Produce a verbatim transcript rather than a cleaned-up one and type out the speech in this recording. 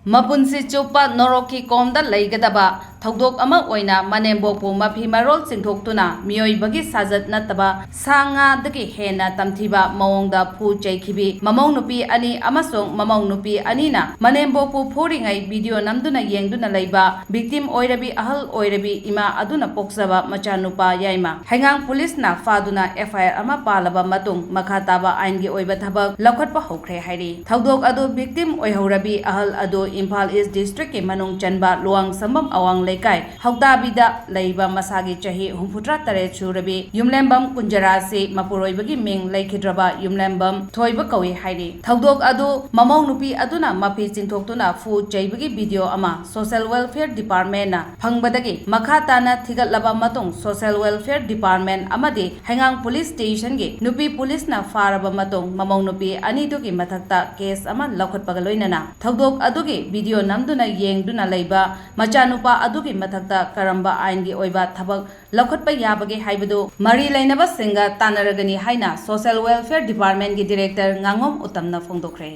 ꯃꯄꯨꯟꯁꯤ ꯆꯨꯞꯄ ꯅꯣꯔꯣꯛꯀꯤ ꯀꯣꯝꯗ ꯂꯩꯒꯗꯕ ꯊꯧꯗꯣꯛ ꯑꯃ ꯑꯣꯏꯅ ꯃꯅꯦꯝꯕꯣꯛꯄꯨ ꯃꯐꯤ ꯃꯔꯣꯜ ꯆꯤꯡꯊꯣꯛꯇꯨꯅ ꯃꯤꯑꯣꯏꯕꯒꯤ ꯁꯥꯖꯠ ꯅꯠꯇꯕ ꯁꯥ ꯉꯥꯗꯒꯤ ꯍꯦꯟꯅ ꯇꯝꯊꯤꯕ ꯃꯑꯣꯡꯗ ꯐꯨ ꯆꯩꯈꯤꯕꯤ ꯃꯃꯧ ꯅꯨꯄꯤ ꯑꯅꯤ ꯑꯃꯁꯨꯡ ꯃꯃꯧ ꯅꯨꯄꯤ ꯑꯅꯤꯅ ꯃꯅꯦꯝꯕꯣꯛꯄꯨ ꯐꯨꯔꯤꯉꯩ ꯚꯤꯗꯤꯑꯣ ꯅꯝꯗꯨꯅ ꯌꯦꯡꯗꯨꯅ ꯂꯩꯕ ꯚꯤꯛꯇꯤꯝ ꯑꯣꯏꯔꯕꯤ ꯑꯍꯜ ꯑꯣꯏꯔꯕꯤ ꯏꯃꯥ ꯑꯗꯨꯅ ꯄꯣꯛꯆꯕ ꯃꯆꯥꯅꯨꯄꯥ ꯌꯥꯏꯃ ꯍꯩꯉꯥꯡ ꯄꯨꯂꯤꯁꯅ ꯐꯥꯗꯨꯅ ꯑꯦꯐ ꯑꯥꯏ ꯑꯥꯔ ꯑꯃ ꯄꯥꯜꯂꯕ ꯃꯇꯨꯡ ꯃꯈꯥ ꯇꯥꯕ ꯑꯥꯏꯟꯒꯤ ꯑꯣꯏꯕ ꯊꯕꯛ ꯂꯧꯈꯠꯄ ꯍꯧꯈ꯭ꯔꯦ ꯍꯥꯏꯔꯤ꯫ ꯊꯧꯗꯣꯛ ꯑꯗꯨ ꯚꯤꯛꯇꯤꯝ ꯑꯣꯏꯍꯧꯔꯕꯤ ꯑꯍꯜ ꯑꯗꯨ ꯏꯝꯐꯥꯜ ꯏꯁ ꯗꯤꯁꯇ꯭ꯔꯤꯛꯀꯤ ꯃꯅꯨꯡ ꯆꯟꯕ ꯂꯨꯋꯥꯡꯁꯝꯕꯝ ꯑꯋꯥꯡ ꯂꯩꯀꯥꯏ ꯍꯧꯇꯥꯕꯤꯗ ꯂꯩꯕ ꯃꯁꯥꯒꯤ ꯆꯍꯤ ꯍꯨꯝꯐꯨꯇꯔꯥ ꯇꯔꯦꯠ ꯁꯨꯔꯕꯤ ꯌꯨꯝꯂꯦꯝꯕꯝ ꯀꯨꯟꯖꯔꯥꯁꯤ ꯃꯄꯨꯔꯣꯏꯕꯒꯤ ꯃꯤꯡ ꯂꯩꯈꯤꯗ꯭ꯔꯕ ꯌꯨꯝꯂꯦꯝꯕꯝ ꯊꯣꯏꯕ ꯀꯧꯏ ꯍꯥꯏꯔꯤ꯫ ꯊꯧꯗꯣꯛ ꯑꯗꯨ ꯃꯃꯧ ꯅꯨꯄꯤ ꯑꯗꯨꯅ ꯃꯐꯤ ꯆꯤꯡꯊꯣꯛꯇꯨꯅ ꯐꯨ ꯆꯩꯕꯒꯤ ꯚꯤꯗꯤꯑꯣ ꯑꯃ ꯁꯣꯁꯦꯜ ꯋꯦꯜꯐꯤꯌꯔ ꯗꯤꯄꯥꯔꯠꯃꯦꯟꯅ ꯐꯪꯕꯗꯒꯤ ꯃꯈꯥ ꯇꯥꯅ ꯊꯤꯒꯠꯂꯕ ꯃꯇꯨꯡ ꯁꯣꯁꯦꯜ ꯋꯦꯜꯐꯤꯌꯔ ꯗꯤꯄꯥꯔꯠꯃꯦꯟ ꯑꯃꯗꯤ ꯍꯩꯉꯥꯡ ꯄꯨꯂꯤꯁ ꯁ꯭ꯇꯦꯁꯟꯒꯤ ꯅꯨꯄꯤ ꯄꯨꯂꯤꯁꯅ ꯐꯥꯔꯕ ꯃꯇꯨꯡ ꯃꯃꯧ ꯅꯨꯄꯤ ꯑꯅꯤꯗꯨꯒꯤ ꯃꯊꯛꯇ ꯀꯦꯁ ꯑꯃ ꯂꯧꯈꯠꯄꯒ ꯂꯣꯏꯅꯅ ꯊꯧꯗꯣꯛ ꯑꯗꯨꯒꯤ ꯚꯤꯗꯤꯑꯣ ꯅꯝꯗꯨꯅ ꯌꯦꯡꯗꯨꯅ ꯂꯩꯕ ꯃꯆꯥꯅꯨꯄꯥ ꯑꯗꯨꯒꯤ ꯃꯊꯛꯇ ꯀꯔꯝꯕ ꯑꯥꯏꯟꯒꯤ ꯑꯣꯏꯕ ꯊꯕꯛ ꯂꯧꯈꯠꯄ ꯌꯥꯕꯒꯦ ꯍꯥꯏꯕꯗꯨ ꯃꯔꯤ ꯂꯩꯅꯕꯁꯤꯡꯒ ꯇꯥꯟꯅꯔꯒꯅꯤ ꯍꯥꯏꯅ ꯁꯣꯁꯦꯜ ꯋꯦꯜꯐꯤꯌꯔ ꯗꯤꯄꯥꯔꯠꯃꯦꯟꯒꯤ ꯗꯤꯔꯦꯛꯇꯔ ꯉꯥꯉꯣꯝ ꯎꯇꯝꯅ ꯐꯣꯡꯗꯣꯛꯈ꯭ꯔꯦ꯫